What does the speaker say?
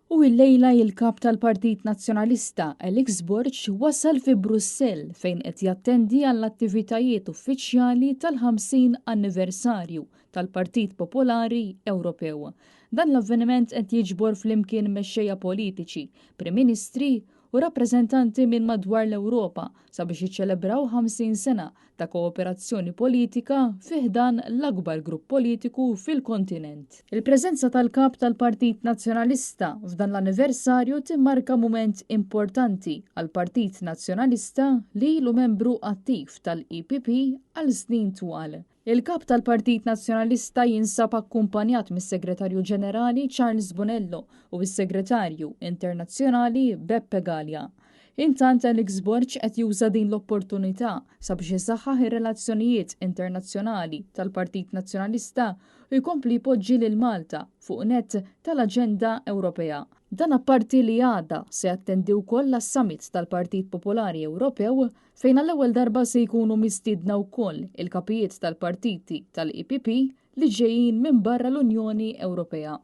U illejla il-Kap tal-Partit Nazzjonalista Alex Borg wasal fi Brussell fejn qed jattendi għall-attivitajiet uffiċjali tal-50 anniversarju tal-Partit Popolari Ewropew. Dan l-avveniment qed jiġbor flimkien mexxejja politiċi, Prim Ministri u rappreżentanti minn madwar l-Ewropa sabiex jiċċelebraw 50 sena ta' kooperazzjoni politika fi ħdan l-akbar grupp politiku fil-kontinent. Il-preżenza tal-Kap tal-Partit Nazzjonalista f'dan l-anniversarju timmarka mument importanti għall-Partit Nazzjonalista li ilu membru attiv tal-EPP għal snin twal. Il-Kap tal-Partit Nazzjonalista jinsab akkumpanjat mis-Segretarju Ġenerali Charles Bonello u s-Segretarju Internazzjonali Beppe Galea. Intant Alex Borg qed juża din l-opportunità sabiex isaħħaħ ir-relazzjonijiet internazzjonali tal-Partit Nazzjonalista u jkompli jpoġġi lil Malta fuq nett tal-aġenda Ewropea. Dan apparti li għada se jattendi wkoll għas-Summit tal-Partit Popolari Ewropew fejn għall-ewwel darba se jkunu mistiedna wkoll il-kapijiet tal-partiti tal-EPP li ġejjin minn barra l-Unjoni Ewropea.